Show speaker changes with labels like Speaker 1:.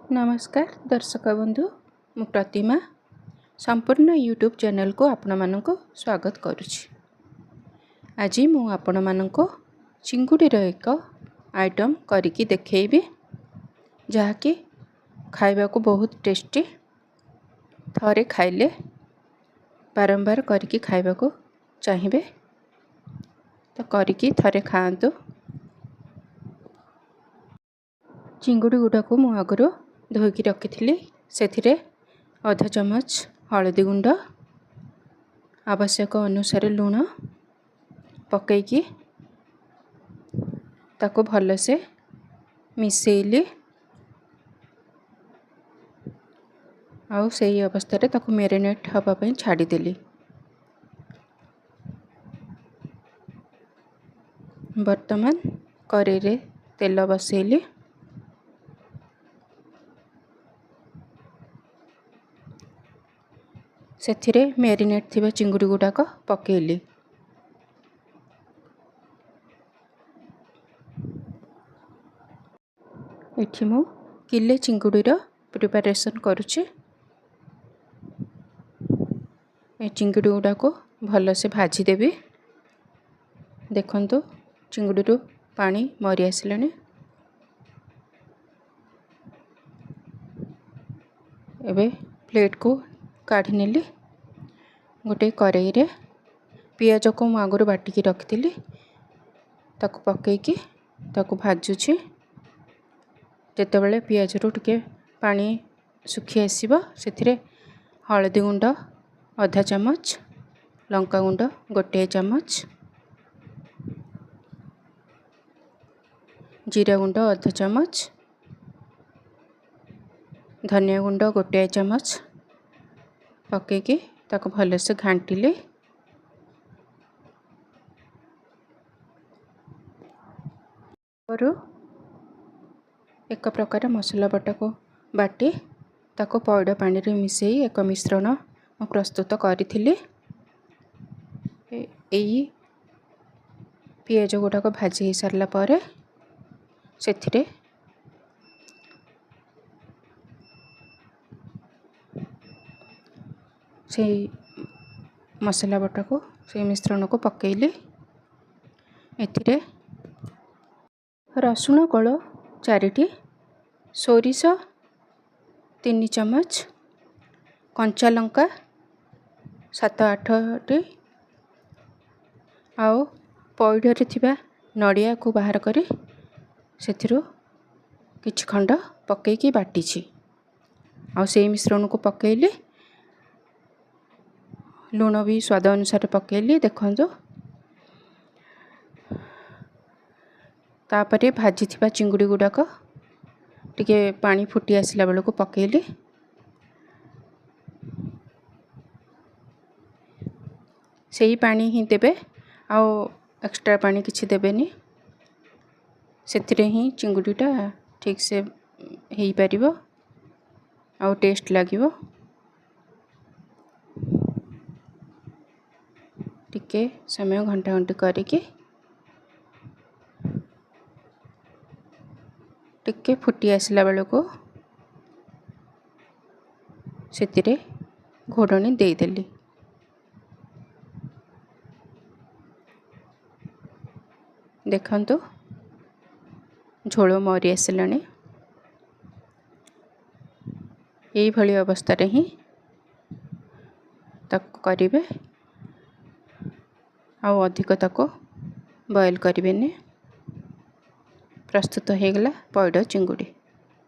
Speaker 1: ନମସ୍କାର ଦର୍ଶକ ବନ୍ଧୁ, ମୁଁ ପ୍ରତିମା ସମ୍ପୂର୍ଣ୍ଣ ୟୁଟ୍ୟୁବ୍ ଚ୍ୟାନେଲକୁ ଆପଣମାନଙ୍କୁ ସ୍ୱାଗତ କରୁଛି। ଆଜି ମୁଁ ଆପଣମାନଙ୍କୁ ଚିଙ୍ଗୁଡ଼ିର ଏକ ଆଇଟମ୍ କରିକି ଦେଖେଇବି, ଯାହାକି ଖାଇବାକୁ ବହୁତ ଟେଷ୍ଟି। ଥରେ ଖାଇଲେ ବାରମ୍ବାର କରିକି ଖାଇବାକୁ ଚାହିଁବେ। ତ କରିକି ଥରେ ଖାଆନ୍ତୁ। ଚିଙ୍ଗୁଡ଼ି ଗୁଡ଼ାକୁ ମୁଁ ଆଗରୁ ଧୋଇକି ରଖିଥିଲି। ସେଥିରେ ଅଧ ଚାମଚ ହଳଦୀ ଗୁଣ୍ଡ, ଆବଶ୍ୟକ ଅନୁସାରେ ଲୁଣ ପକାଇକି ତାକୁ ଭଲସେ ମିଶାଇଲି। ଆଉ ସେଇ ଅବସ୍ଥାରେ ତାକୁ ମ୍ୟାରିନେଟ୍ ହେବା ପାଇଁ ଛାଡ଼ିଦେଲି। ବର୍ତ୍ତମାନ କରେଇରେ ତେଲ ବସାଇଲି। ସେଥିରେ ମ୍ୟାରିନେଟ୍ ଥିବା ଚିଙ୍ଗୁଡ଼ି ଗୁଡ଼ାକ ପକାଇଲି। ଏଠି ମୁଁ କିଲେ ଚିଙ୍ଗୁଡ଼ିର ପ୍ରିପାରେସନ୍ କରୁଛି। ଏ ଚିଙ୍ଗୁଡ଼ି ଗୁଡ଼ାକୁ ଭଲସେ ଭାଜିଦେବି। ଦେଖନ୍ତୁ, ଚିଙ୍ଗୁଡ଼ିରୁ ପାଣି ମରି ଆସିଲାଣି। ଏବେ ପ୍ଲେଟ୍କୁ କାଢ଼ି ନେଲି। ଗୋଟେ କରେଇରେ ପିଆଜକୁ ମୁଁ ଆଗରୁ ବାଟିକି ରଖିଥିଲି, ତାକୁ ପକାଇକି ତାକୁ ଭାଜୁଛି। ଯେତେବେଳେ ପିଆଜରୁ ଟିକେ ପାଣି ଶୁଖି ଆସିବ, ସେଥିରେ ହଳଦୀ ଗୁଣ୍ଡ ଅଧା ଚାମଚ, ଲଙ୍କା ଗୁଣ୍ଡ 1 ଚାମଚ, ଜିରା ଗୁଣ୍ଡ ଅଧ ଚାମଚ, ଧନିଆ ଗୁଣ୍ଡ 1 ଚାମଚ ପକାଇକି ତାକୁ ଭଲସେ ଘାଣ୍ଟିଲି। ଏକ ପ୍ରକାର ମସଲା ବଟାକୁ ବାଟି ତାକୁ ପଇଡ଼ ପାଣିରେ ମିଶାଇ ଏକ ମିଶ୍ରଣ ମୁଁ ପ୍ରସ୍ତୁତ କରିଥିଲି। ଏଇ ପିଆଜ ଗୁଡ଼ାକ ଭାଜି ହେଇସାରିଲା ପରେ ସେଥିରେ ସେଇ ମସଲା ବଟାକୁ, ସେଇ ମିଶ୍ରଣକୁ ପକାଇଲି। ଏଥିରେ ରସୁଣ କୋଳ 4ଟି, ସୋରିଷ 3 ଚାମଚ, କଞ୍ଚା ଲଙ୍କା 7-8ଟି ଆଉ ପଇଡ଼ରେ ଥିବା ନଡ଼ିଆକୁ ବାହାର କରି ସେଥିରୁ କିଛି ଖଣ୍ଡ ପକାଇକି ବାଟିଛି, ଆଉ ସେଇ ମିଶ୍ରଣକୁ ପକାଇଲି। ଲୁଣ ବି ସ୍ୱାଦ ଅନୁସାରେ ପକାଇଲି। ଦେଖନ୍ତୁ, ତାପରେ ଭାଜିଥିବା ଚିଙ୍ଗୁଡ଼ି ଗୁଡ଼ାକ ଟିକେ ପାଣି ଫୁଟି ଆସିଲା ବେଳକୁ ପକାଇଲି। ସେଇ ପାଣି ହିଁ ଦେବେ, ଆଉ ଏକ୍ସଟ୍ରା ପାଣି କିଛି ଦେବେନି। ସେଥିରେ ହିଁ ଚିଙ୍ଗୁଡ଼ିଟା ଠିକ୍ସେ ହେଇପାରିବ ଆଉ ଟେଷ୍ଟ ଲାଗିବ। ଟିକେ ସମୟ ଘଣ୍ଟା ଘଣ୍ଟି କରିକି ଟିକେ ଫୁଟି ଆସିଲା ବେଳକୁ ସେଥିରେ ଘୋଡ଼ଣୀ ଦେଇଦେଲି। ଦେଖନ୍ତୁ, ଝୋଳ ମରି ଆସିଲାଣି। ଏଇଭଳି ଅବସ୍ଥାରେ ହିଁ ତାକୁ କରିବେ, ଆଉ ଅଧିକ ତାକୁ ବଏଲ୍ କରିବେନି। ପ୍ରସ୍ତୁତ ହେଇଗଲା ପଇଡ଼ ଚିଙ୍ଗୁଡ଼ି।